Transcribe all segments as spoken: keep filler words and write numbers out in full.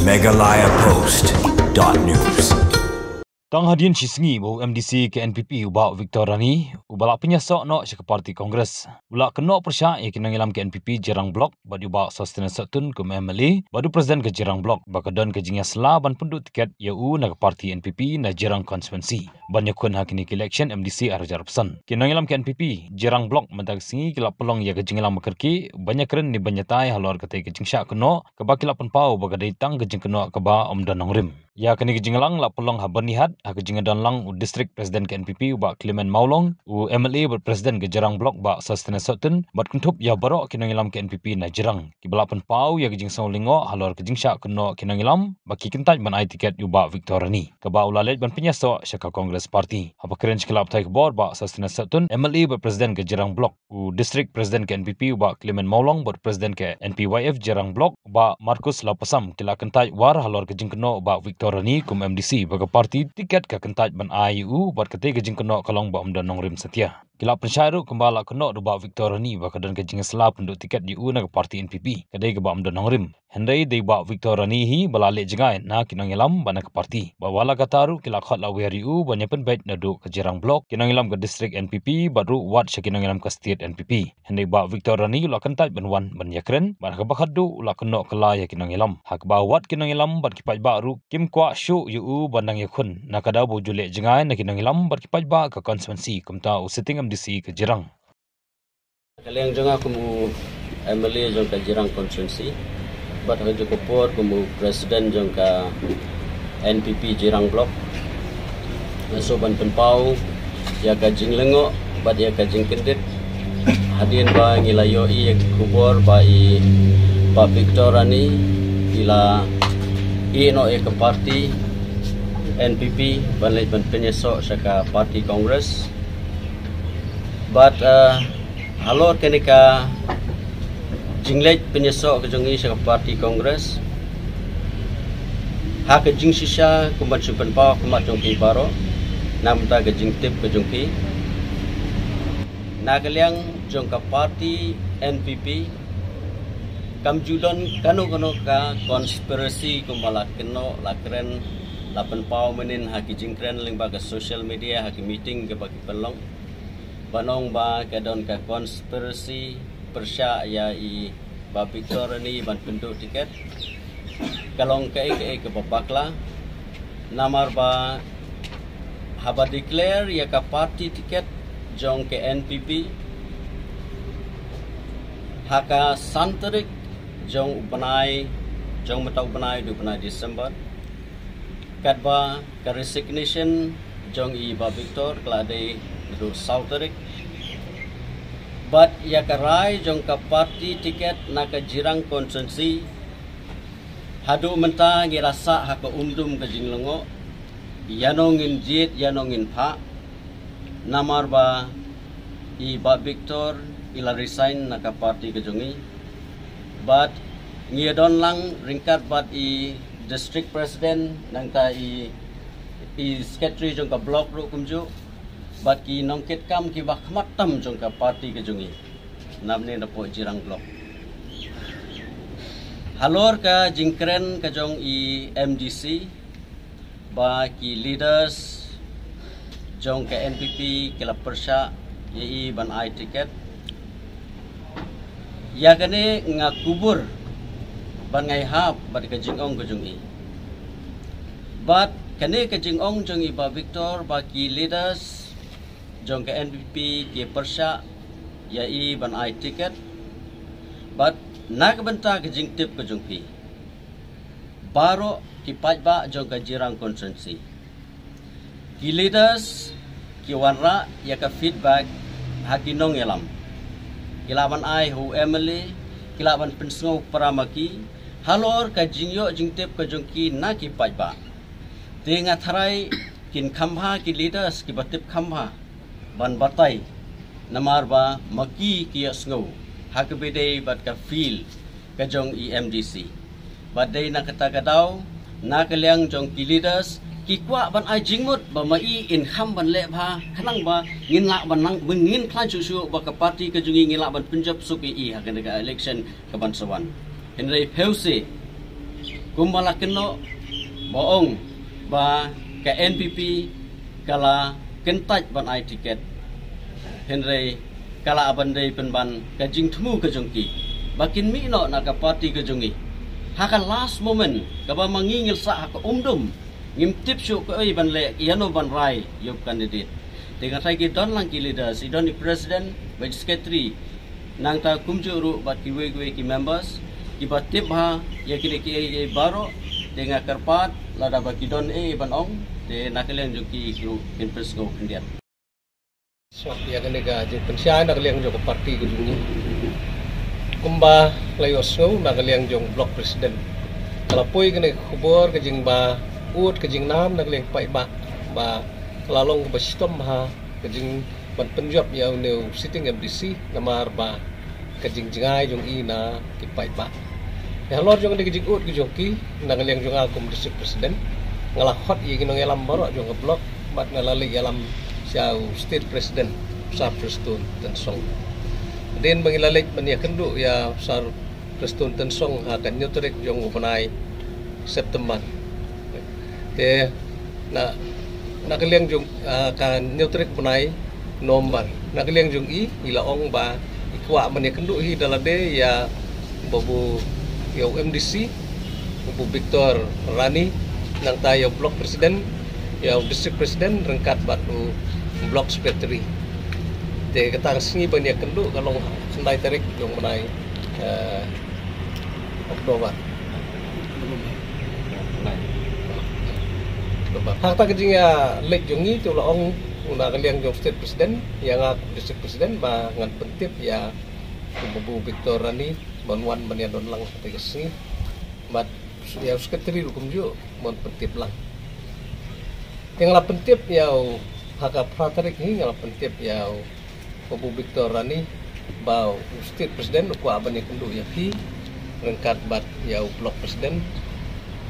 Meghalaya Post dot news. Tang hadien shi sngi ba u M D C ka N P P u Bah Victor Rani, uba la pynïasoh noh sha ka party Congress, u la kynnoh pyrshah ïa ki nongïalam ka N P P Jirang Block bad u Bah Sosthenes Sohtun kum M L A bad u President ka Jirang Block, ba ka don ka jingïasylla ban pynduh tiket ïa u na ka party N P P na Jirang constituency ban ïakhun ha kine ki election M D C ar hajar arphew san. Ki nongïalam ka N P P Jirang Block mynta ka sngi ki la pynlong ïa ka jingïalang ba kyrkieh ban ïakren ne ban ïatai halor katei ka jingshah kynnoh kaba ki la pynpaw ba ka dei tang ka jingkynnoh kaba ym don nongrim. Ïa kane ka jingïalang la pynlong ha Byrnihat ha ka jingdon lang u District President ka N P P u Bah Clement Mawlong, u M L A bad President ka Jirang Block Bah Sosthenes Sohtun, bad kynthup ïa baroh ki nongïalam ka N P P na Jirang kiba la pynpaw ïa ka jingsngew lyngngoh halor ka jingshah kynnoh ki nongïalam ba ki kyntait ban ai tiket ïa u Bah Victor Rani, kaba u la leit ban pynïasoh sha ka Congress Party. Haba kren sha ki lad pathai khubor, Bah Sosthenes Sohtun, M L A bad President ka Jirang Block, u District President ka N P P u Bah Clement Mawlong bad President ka N P Y F Jirang Block u Bah Marcus Lapasam ki la kyntait war halor ka jingkynnoh u Bah Victor Rani kum M D C ba ka party tiket ka kyntait ban ai ïa u, bad katei ka jingkynnoh ka long ba ym don nongrim satia. Ki la pynshai ruh kumba la kynnoh da u Bah Victor Rani ba ka don ka jingïasylla pynduh tiket ïa u na ka party N P P ka dei kaba ym don nongrim. Hynrei dei u Bah Victor Rani hi ba la leh jngai na ki nongïalam bad na ka party, bad wat la katta ruh ki la khot lawyer ïa u ban ïapynbeit naduh ka Jirang Block, ki nongïalam ka District N P P bad ruh wat sha ki nongïalam ka State N P P. Hynrei u Bah Victor Rani u la kyntait ban wan ban ïakren, bad ha kaba khatduh u la kynnoh kylla ïa ki nongïalam, ha kaba wat ki nongïalam bad ki paidbah ruh kim kwah shuh ïa u ban dang ïakhun na ka daw ba u ju leh jngai na ki nongïalam bad ki paidbah ka constituency kumta u sitting M D C ka Jirang. Ka liang jong nga kum u M L A jong ka Jirang constituency bad ha kajuh ka por kum u President jong ka N P P Jirang Block, nga shu ban pynpaw ïa ka jinglyngngoh bad ïa ka jingkyndit hadien ba ngi la ïohi ïa ka khubor ba i Bah Victor Rani i la ïeh noh ïa ka party N P P ban leit ban pynïasoh sha ka party Congress. Bad, eh, halor kane ka jingleit pynïasoh ka jong i sha ka party Congress, ha ka jingshisha kumba shu pynpaw ha khmat jong phi baroh, namar ka jingtip ka jong phi, na ka liang jong ka party N P P kam ju don kano kano ka conspiracy kumba la kynnoh la kren la pynpaw mynnin ha ki jingkren lyngba ka social media ha ki meeting kaba ki pynlong. Ban ong ba ka don ka conspiracy pyrshah ïa i Bah Victor Rani ban pynduh tiket, ka long kaei kaei kaba bakla. Namar ba haba declare ïa ka party tiket jong ka N P P ha ka san tarik jong u bnai, jong mynta u bnai, u bnai December, katba ka resignation jong i Bah Victor ka la dei naduh saw tarik. Bad ïa ka rai jong ka party tiket na ka Jirang constituency, haduh mynta ngi la sah ha ka umdum ka jinglyngngoh, ïano ngin jied ïano ngin phah. Namar ba i Bah Victor i la resign na ka party ka jong i. Bad ngi ïa don lang ryngkat bad i District President, nangta i, i Secretary jong ka block ruh kumjuh, bad ki nongkitkam kiba khmat tam jong ka party ka jong i. Namar ne napoh Jirang Block, halor ka jingkren ka jong i M D C ba ki leaders jong ka N P P ki la pyrshah ïa i ban ai tiket. Ïa kane nga kubur bad nga ïahap bad ka jingong ka jong i. Bad kane ka jingong jong i Bah Victor ba ki leaders jong ka N P P ki pyrshah ïa i ban ai tiket. Bad na ka bynta ka jingtip ka jong phi baroh ki paidbah jong ka Jirang constituency, ki leaders ki wanrah ïa ka feedback ha ki nongïalam. Ki lah ban ai ha u M L A, ki lah ban pynsngew para ma ki halor ka jingïoh jingtip ka jong ki na ki paidbah. Te nga tharai kin kham bha ki leaders kiba tip kham bha ban batai, namar ba ma ki ki ïohsngew ha kaba dei bad ka feel ka jong i M D C. Bad dei na kata ka daw, na ka liang jong ki leaders ki kwah ban ai jingmut ba ma i in kham ban leh bha, khnang ba ngin lah ban nang, ngin khlaiñ shuh shuh ba ka party ka jong i ngin lah ban pynjop suk ïa i ha kane ka election kaban sa wan. Hynrei phewse Kumba la kynnoh ba ong ba ka N P P ka la kyntait ban ai tiket, hynrei ka la ban dei pynban ka jingthmu ka jong ki ba kin mih noh na ka party ka jong ngi. Ha ka last moment kaba ma ngi ngin sah ha ka umdum, ngim tip shuh kaei ban leh, ïano ban rai ïa u candidate. Te nga tharai ki don lang ki leaders, i don i president bad secretary, nangta kumjuh ruh bad kiwei kiwei ki members kiba tip bha ïa kine kiei kiei baroh. Te nga kyrpad lada ba ki don ei ban ong, te na ka liang jong ki ruh kin pynsngew khyndiat. Sngap ïa kane ka jingpynshai na ka liang jong ka party ka jong ngi. Kumba la ïohsngew na ka liang jong block president, ka la poi kane ka khubor ka jingba ud ka jingnam na ka liang paidbah ba ka la long kaba shitom bha ka jing ban pynjop ïa une u sitting M D C namar ba ka jingjngai jong i na ki paidbah. Ïa halor jong kane ka jingud ka jong ki, na ka liang jong nga kum district president, nga la khot ïa ki nongïalam baroh jong ka block bad nga la leit ïalam sha u state president, Sir Prestone Tynsong. Hadien ba ngi la leit ban ïakynduh ïa Sir Prestone Tynsong ha ka hynñiew tarik jong u bnai September. Te na, na ka liang jong, ah, ka hynñiew tarik bnai November, na ka liang jong i, i la ong ba i kwah ban ïakynduh hi da lade ïa babu, ïa u M D C, babu Victor Rani, nangta ïa u block president, ïa u district president ryngkat bad u block secretary. Te kata ka sngi ban ïakynduh ka long ha khyndai tarik jong bnai, eh, October. October. Ha kata ka jingïaleit jong ngi te u la ong na ka liang jong state president ïa nga district president ba ngan pyntip ïa u babu Victor Rani ban wan ban ïadon lang ha kata ka sngi. Bad ïa u secretary ruh kumjuh ban pyntip lang. Te nga la pyntip ïa u ha ka phra tarik hi, nga la pyntip ïa u babu Victor Rani ba u state president u kwah ban ïakynduh ïa phi ryngkat bad ïa u block president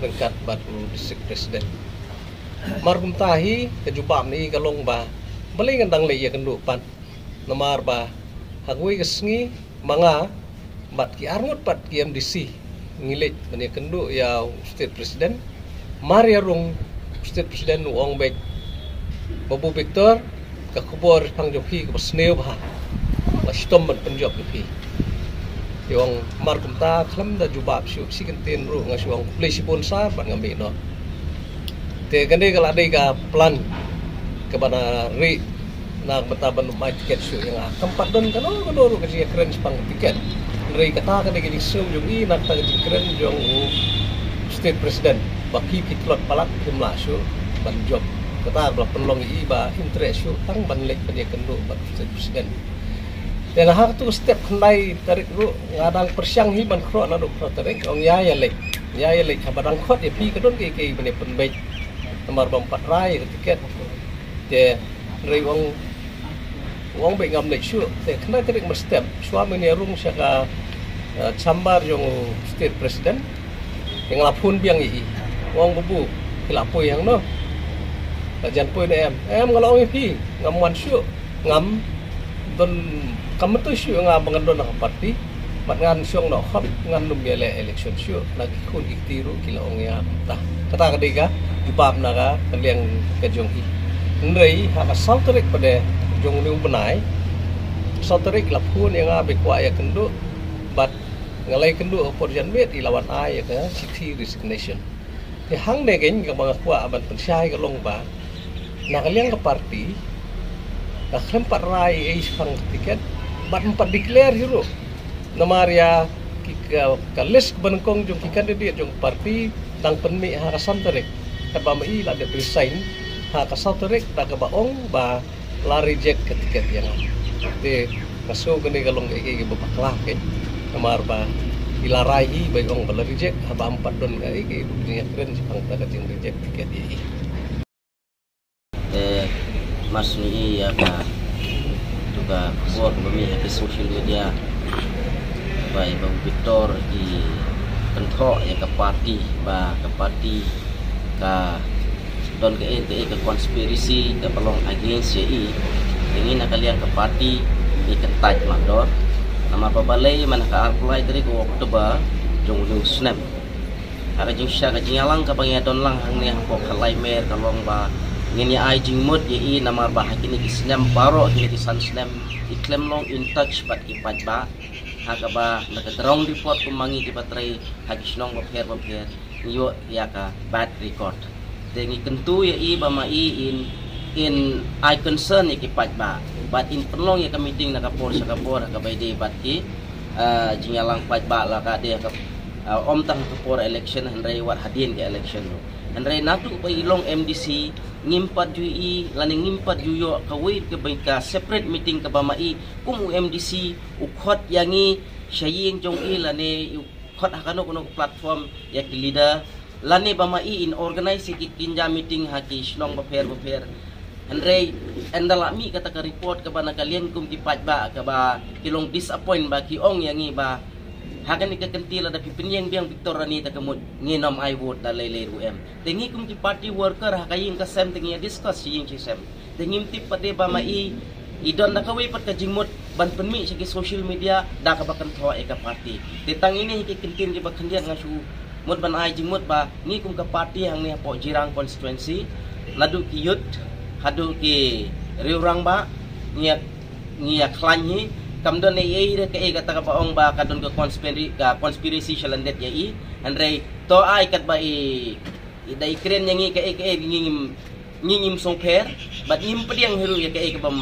ryngkat bad u district president. Mar kumta hi ka jubab na i ka long ba balei ngan dang leit ïakynduh pat, namar ba ha kawei ka sngi ma nga bad ki arngut pat ki M D C ngi leit ban ïakynduh ïa u state president. Mar ïa rung u state president u ong beit, babu Victor, ka khubor shaphang jong phi kaba sniew bha, nga shitom ban pynjop ïa phi. Te ong mar kumta khlem da jubab shuh shi kyntien ruh nga shu ong khublei shibun sir bad nga mih noh. Te kane ka la dei ka plan kaba na rieh na ka bynta ban ym ai tiket shuh ïa nga. Kam pat don kano kano ruh ka jingkren shaphang ka tiket. Hynrei kata ka dei ka jingsngew jong i na kata ka jingkren jong u state president ba phi phi tlot palat phim lah shuh ban jop. Kata ba la pynlong ïa i ba im treh shuh tang ban leit ban ïakynduh bad u state president. Te na ha katu ka step khyndai tarik ruh nga dang pyrshang hi ban khroh naduh phra tarik, ong ïa ïa leit, ïa ïa leit, haba dang khot ïa phi ka don kiei kiei ban ïa pynbeit namar bym pat rai ka tiket. Te hynrei ong, ong beit ngam leit shuh. Te khyndai tarik mar step shuwa mynne rung sha ka, eh, chamber jong u state president. Te nga la phone biang ïa i, ong babu, phi la poi hangno? La jan poi ne em? Em, nga la ong ïa phi ngam wan shuh. Ngam don, kam myntoi shuh ïa nga ba ngan don ha ka party. Bad ngan shong noh khop, ngan ym ïaleh election shuh. Na ki khun ki kti ruh ki la ong ïa kata. Kata ka dei ka jubab na ka liang ka jong i. Hynrei ha ka saw tarik pat de jong une u bnai, saw tarik la phone ïa nga ba i kwah ïakynduh bad nga la ïakynduh ha por janmiet i la wan ai ïa ka shithi resignation. Te hangne keiñ kaba nga kwah ban pynshai ka long ba na ka liang ka party ka khlem pat rai ei shaphang ka tiket bad ym pat declare hi ruh. Namar ïa ki ka, ka list kaba nyngkong jong ki candidate jong ka party dang pynmih ha ka san tarik. Katba ma i la dep resign ha ka saw tarik da kaba ong ba la reject ka tiket ïa nga. Te nga sngew kane ka long kaei kaei kaba bakla keiñ. Namar ba i la rai hi ba i ong ba la reject haba ym pat don kaei kaei ba ki ïakren shaphang kata ka jingreject tiket ïa i. Te mar shu i ïa ka, tu ka khubor kaba mih ha ki social media ba i Bang Victor i kynthoh ïa ka party ba ka party ka don kaei kaei ka conspiracy kaba long against ïa i. Te ngi na ka liang ka party ngi kyntait mardor. Namar ba balei man ha ka arphew lai tarik u October jong une u snem Ka jingshisha ka jingïalang kaba ngi ïa don lang hangne hapoh ka Laimer ka long ba ngin ïa ai jingmut ïa i namar ba ha kine ki snem baroh, kine ki san snem i khlem long in touch bad ki paidbah. Ha kaba na ka ground report kum ma ngi kiba trei ha ki shnong bapher bapher ngi ïoh ïa ka bad record. Te ngi kyntu ïa i ba ma i in, in ai concern ïa ki paidbah bad in pynlong ïa ka meeting na ka por sha ka por ha kaba ïadei bad ki, ah, jingïalang paidbah la ka dei ha ka, ah, ym tang ha ka por election hynrei wat hadien ka election ruh. Hynrei naduh ba i long M D C ngim pat ju i lane ngim pat ju ïoh kawei ka, ka separate meeting kaba ma i kum u M D C u khot ïa ngi sha ïing jong i lane u khot ha kano kano ka platform ïa ki leader lane ba ma i in organize ïa ki kynja meeting ha ki shnong bapher bapher. Hynrei ynda la mih kata ka report kaba na ka liang kum ki paidbah kaba ki long disappoint ba ki ong ïa ngi ba ha kane ka kynti lada phi pynïeng biang Victor Rani ta ka mut ngin ym ai vote da lei lei ruh em. Te ngi kum ki party worker ha ka ïing ka sem te ngi ïa discuss shi ïing shi sem. Te ngim tip pat de ba ma i i don da kawei pat ka jingmut ban pynmih sha ki social media da kaba kynthoh ïa ka party. Te tang ine hi ki kyntien kiba khyndiat nga shu mut ban ai jingmut ba ngi kum ka party hangne hapoh Jirang constituency, naduh ki youth haduh ki riew rangbah, ngi ïa, ngi ïa khlaiñ hi. Kam don ei ei re kaei kata kaba ong ba ka don ka conspiracy, ka conspiracy sha lyndet ïa i. Hynrei to ai katba i, i da i kren ïa ngi kaei kaei ngi ngim, ngi ngim sngewpher bad ngim pdiang hi ruh ïa kaei kabym,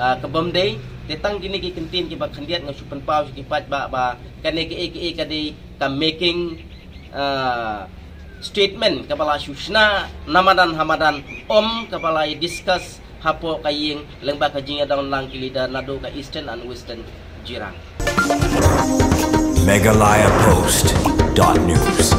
ah, kabym dei. Te tang kine ki kyntien kiba khyndiat nga shu pynpaw sha ki paidbah ba kane kaei kaei ka dei ka making, ah, statement kaba la shu shna na madan ha madan, ym kaba la ïa discuss hapoh ka ïing lyngba ka jingïadon lang ki leader naduh ka Eastern and Western Jirang. Meghalaya Post dot news.